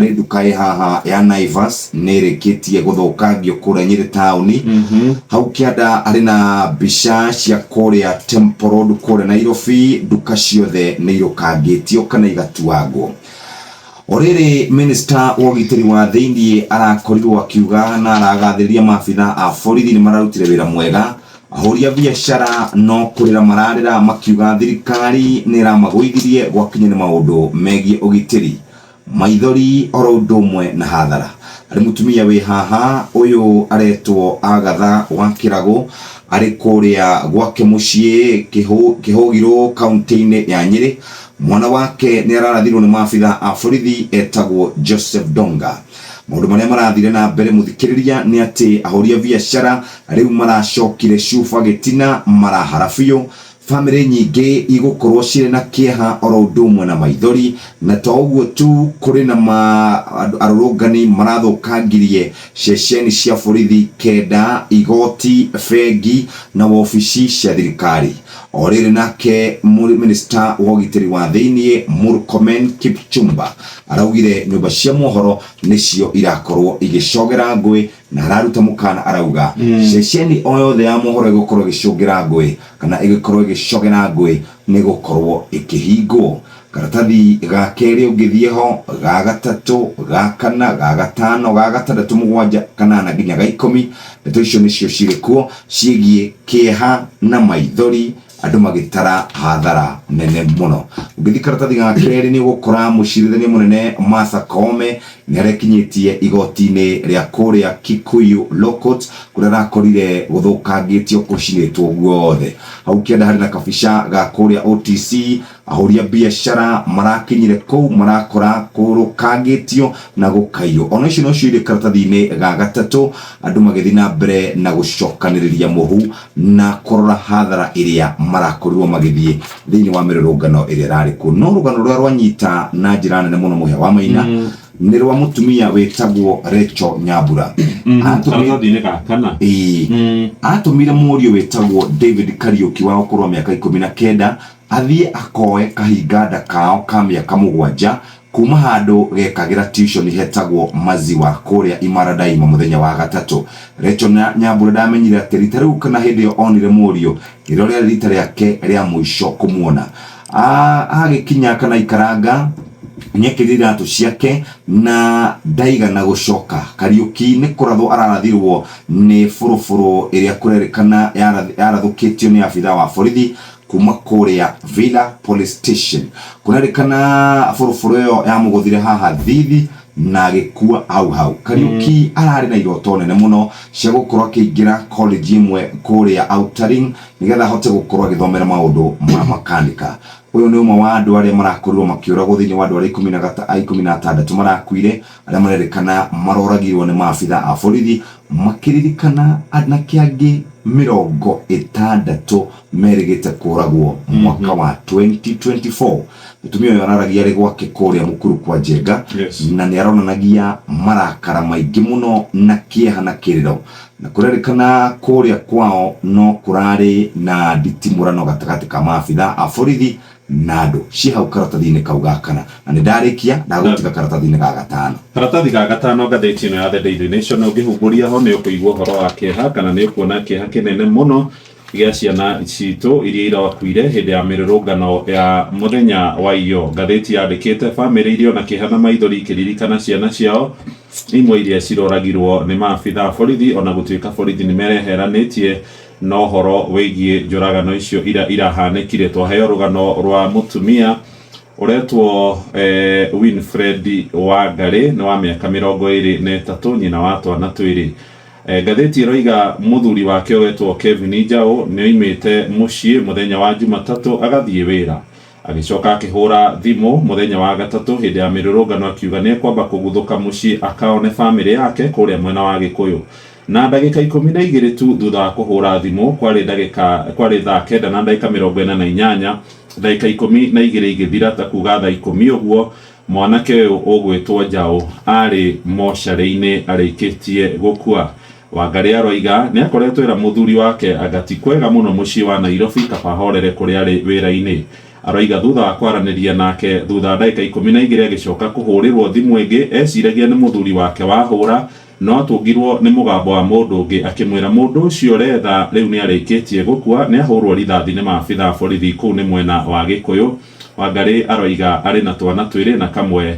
Harĩ nduka ĩ haha ya Naivas nĩ ĩrĩkĩtie gũthũkangio kũrĩa Nyĩrĩ taũni. Hau kĩanda harĩ na mbica cia kũrĩa Temple Road kũrĩa Nairobi, nduka ciothe nĩ irũkangĩtio kana igatuangwo. O rĩrĩ, minista wa ũgitĩri wa thĩinĩ arakorirwo akiuga na aragathĩrĩria maabitha a borithi nĩ mararutire wĩra mwega. Ahũri a biacara no kũrĩra mararĩra makiuga thirikari nĩ ĩramagũithirie gwakinya nĩ maũndũ megiĩ ũgitĩri. Maithori oro ũndũ ũmwe na hathara. Harĩ mũtumia wĩ haha, ũyũ aretwo Agatha wa Kĩragũ, arĩ kũrĩa gwake mũciĩ Kĩhũgirũ kaũntĩ-inĩ ya Nyĩrĩ. Mwana wake nĩ ararathirwo nĩ maabitha a borithi etagwo Joseph Donga. Maũndũ marĩa marathire na mbere mũthikĩrĩria nĩ atĩ ahũri a biacara rĩu maracokire cuba gĩtina marahara biũ. Famĩlĩ nyingĩ igũkorwo cirĩ na kĩeha oro ũndũ ũmwe na maithori, na to ũguo tu, kũrĩ na arũrũngani marathũkangirie ceceni cia borithi kenda, igoti, bengi na wobici cia thirikari. O rĩrĩ nake Minista wa ũgitĩri wa thĩinĩ Murkomen Kipchumba araugire nyũmba cia mohoro nĩcio irakorwo igĩcogera ngũĩ na araruta mũkana arauga ceceni o yothe ya mohoro ĩgũkorwo ĩgĩcũngĩra ngũĩ kana ĩgĩkorwo ĩgĩcogera ngũĩ nĩ gũkorwo ĩkĩhingwo. Karatathi ga kerĩ ũngĩthiĩ ho, ga gatatũ, ga kana, ga gatano, ga gatandatũ, mũgwanja, kanana nginya ga ikũmi, ndeto icio nĩcio cirĩ kuo ciĩgiĩ kĩeha na maithori andũ magĩtara hathara nene mũno. Ũngĩthiĩ karatathi ga kerĩ nĩ ũgũkora mũcirithania mũnene Martha Koome nĩ arekinyĩtie igoti-inĩ rĩa kũrĩa Kikuyu Law Court kũrĩa arakorire gũthũkangĩtio kũcinĩtwo guothe. Hau kĩanda harĩ na kabica ga kũrĩa OTC, ahũri a biacara marakinyire kũu marakora kũrũkangĩtio na gũkaiywo. Ona icio nocio irĩ karatathi-inĩ ga gatatũ, andũ magĩthiĩ na mbere na gũcokanĩrĩria mũhu na kũrora hathara ĩrĩa marakorirwo magĩthiĩ thĩinĩ wa mĩrũrũngano ĩrĩa ĩrarĩ kuo. No rũgano rũrĩa rwanyita na njĩra nene mũno Mũhĩa wa Maina nĩ rwa mũtumia wĩtagwo Rachel Nyambura. Karatathi-inĩ ga kana. Ĩĩ. Atũmire mũriũ wĩtagwo David Kariũki wa ũkũrũ wa mĩaka 19 athiĩ akoe kahinganda kao ka mĩaka 7 kuma handũ gekagĩra tuition hetagwo Maziwa kũrĩa Imara Daima mũthenya wa gatatũ. Rachel Nyambura ndamenyire atĩ rita rĩu kana hĩndĩ ĩyo onire mũriũ nĩrĩo rĩarĩ rita rĩake rĩa mũico kũmuona. Agĩkinya kana aikaranga nĩekĩrire iratũ ciake na ndaigana gũcoka. Kariũki nĩ kũrathwo ararathirwo nĩ bũrũbũrũ ĩrĩa kũrerĩkana yarathũkĩtio nĩ abithaa wa borithi kuma kũrĩa Villa Police Station. Kũrerĩkana bũrũbũrũ ĩyo yamũgũthire haha thithi na agĩkua hau hau. Kariũki ararĩ na iroto nene mũno cia gũkorwo akĩingĩra college ĩmwe kũrĩa Outer Ring nĩgetha ahote gũkorwo agĩthomera maũndũ ma makanika. Ũyũ nĩ ũmwe wa andũ arĩa marakorirwo makĩũragwo thĩinĩ wa andũ arĩa 16 marakuire, arĩa marerĩkana maroragirwo nĩ maabitha a borithi makĩririkana anake angĩ 60 merĩgĩte kũragwo mwaka wa 2024. Mũtumia ũyũ araragia arĩ gwake kũrĩa Mũkuru kwa Njenga. Na nĩ aronanagia marakara maingĩ mũno na kĩeha na kĩrĩro, na kũrerĩkana kũrĩa kwao no kũrarĩ na nditimũrano gatagatĩ ka maabitha a borithi na andũ. Ciĩ hau karatathi-inĩ kau ga kana, na nĩ ndarĩkia ndagũtiga karatathi-inĩ ga gatano. Karatathi ga gatano ngathĩti ĩno ya The Daily Nation, ũngĩhumbũria ho nĩ ũkũigua ũhoro wa kĩeha kana nĩ ũkuona kĩeha kĩnene mũno gĩa ciana citũ iria irakuire hĩndĩ ya mĩrũrũngano ya mũthenya wa iyo. Ngathĩti yandĩkĩte bamĩrĩ irĩ ona kĩeha na maithori ikĩririkana ciana ciao imwe iria ciroragirwo nĩ maabitha a borithi, ona gũtuĩka borithi nĩ mereheranĩtie na ũhoro wĩgiĩ njũragano icio iria irahanĩkire. Twaheo rũgano rwa mũtumia ũretwo Winfred Wangarĩ, nĩ wa mĩaka 23, nyina wa twana twĩrĩ. Ngathĩti ĩroiga mũthuri wake ũretwo Kevin Njaũ nĩ oimĩte mũciĩ mũthenya wa Jumatatũ agathiĩ wĩra. Agĩcoka akĩhũra thimũ mũthenya wa gatatũ hĩndĩ ya mĩrũrũngano akiuga nĩ ekwamba kũguthũka mũciĩ akaone famĩlĩ yake kũrĩa mwena wa Gĩkũyũ. Na ndagĩka 12 tu thutha wa kũhũra thimũ, kwarĩ ndagĩka kwarĩ thaa kenda na ndagĩka 48, ndagĩka 12 igĩthira ta kuga thaa 10 ũguo, mwanake ũyũ ũgwĩtwo Njaũ arĩ mocarĩ-inĩ arĩkĩtie gũkua. Wangarĩ aroiga nĩ akoretwo era mũthuri wake anga ti kwega mũno mũciĩ wa Nairobi kaba ahorere kũrĩa arĩ wĩra-inĩ. Aroiga thutha wa kwaranĩria nake thutha wa ndagĩka 12 agĩcoka kũhũrĩrwo thimũ ĩngĩ eciragia nĩ mũthuri wake wahũra no atũngirwo nĩ mũgambo wa mũndũ ũngĩ akĩmwĩra mũndũ ũcio ũretha rĩu nĩ arĩkĩtie gũkua, nĩ ahũrwo rithathi nĩ maabitha a borithi kũu nĩ mwena wa Gĩkũyũ. Wangarĩ aroiga arĩ na twana twĩrĩ na kamwe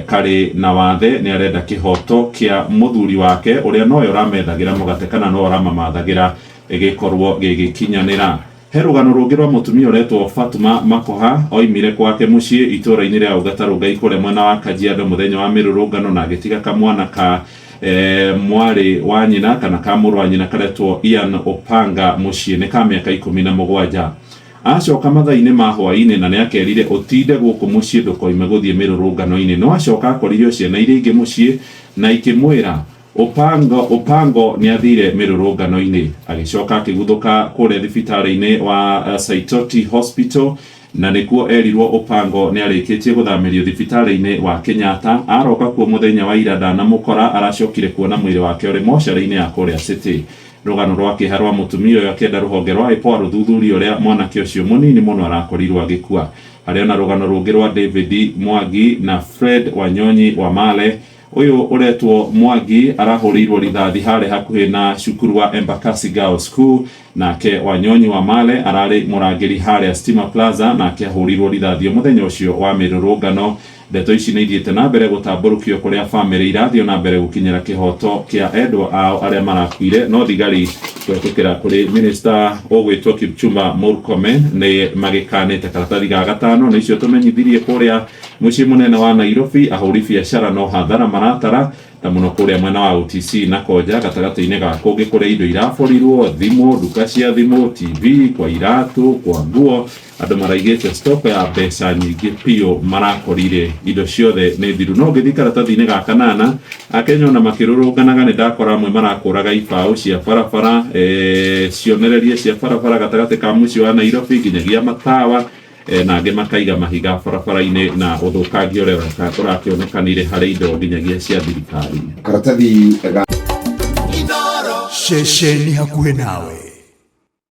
karĩ na wathe, nĩ arenda kĩhoto kĩa mũthuri wake ũrĩa nowe ũramethagĩra mũgate kana nowe ũramamathagĩra gĩkorwo gĩgĩkinyanĩra. He rũgano rũngĩ rwa mũtumia ũretwo Fatuma Makoha oimire gwake mũciĩ itũũra-inĩ rĩa Ongata Rongai kũrĩa mwena wa Kajiado mũthenya wa mĩrũrũngano na agĩtiga kamwana ka mwarĩ wa nyina kana ka mũrũ wa nyina karetwo Ian Opanga mũciĩ, nĩ ka mĩaka 17. Acoka mathaa-inĩ ma hwaĩ-inĩ na nĩakerire ũtinde gũkũ mũciĩ ndũkoime gũthiĩ mĩrũrũngano-inĩ no acoka akorire o ciana iria ingĩ mũciĩ na ikĩmwĩra Opango, Opango nĩathire mĩrũrũngano-inĩ. Agĩcoka akĩguthũka kũrĩa thibitarĩ-inĩ wa Saitoti Hospital na nĩkuo erirwo Opango nĩarĩkĩtie gũthamĩrio thibitarĩ-inĩ wa Kenyatta. Aroka kuo mũthenya wa ira ndanamũkora, aracokire kuona mwĩrĩ wake ũrĩ mocarĩ-inĩ ya kũrĩa City. Rũgano rwa kĩeha rwa mũtumia ũyũ akĩenda rũhonge rwa IPOA rũthuthurie ũrĩa mwanake ũcio mũnini mũno arakorirwo agĩkua. Harĩ ona rũgano rũngĩ rwa David Mwangi na Fred Wanyonyi Wamale. Ũyũ ũretwo Mwangi arahũrĩirwo rithathi harĩa hakuhĩ na cukuru wa Embakasi Girls School, nake Wanyonyi Wamale ararĩ mũrangĩri harĩa Stima Plaza, nake ahũrĩirwo rithathi o mũthenya ũcio wa mĩrũrũngano. Ndeto ici nĩ ithiĩte na mbere gũtambũrũkio kũrĩa famĩlĩ irathiĩ na mbere gũkinyĩra kĩhoto kĩa endwa ao arĩa marakuire, no thigari kũhetũkĩra kũrĩ minista ũgwĩtwo Kipchumba Murkomen nĩ magĩkanĩte. Karatathi ga gatano nĩ icio tũmenyithirie kũrĩa mũciĩ mũnene wa Nairobi, ahũri biacara no hathara maratara na mũno kũrĩa mwena wa OTC na Koja gatagatĩ-inĩ ga kũngĩ kũrĩa indo iraborirwo, thimũ, nduka cia thimũ, TV, kwa iratũ, kwa nguo. Andũ maraigĩte stock ya mbeca nyingĩ biũ marakorire indo ciothe nĩ thiru. No ũngĩthiĩ karatathi-inĩ ga kanana, Akenya ona makĩrũrũnganaga nĩ ndakora amwe marakũraga ibaũ cia barabara, cionereria cia barabara gatagatĩ ka mũciĩ wa Nairobi nginyagia matawa, na angĩ makaiga mahiga barabara-inĩ na ũthũkangia ũrĩa ũrakĩonekanire harĩ indo nginyagia cia thirikari. Karatathi ga Ceceni hakuhĩ nawe.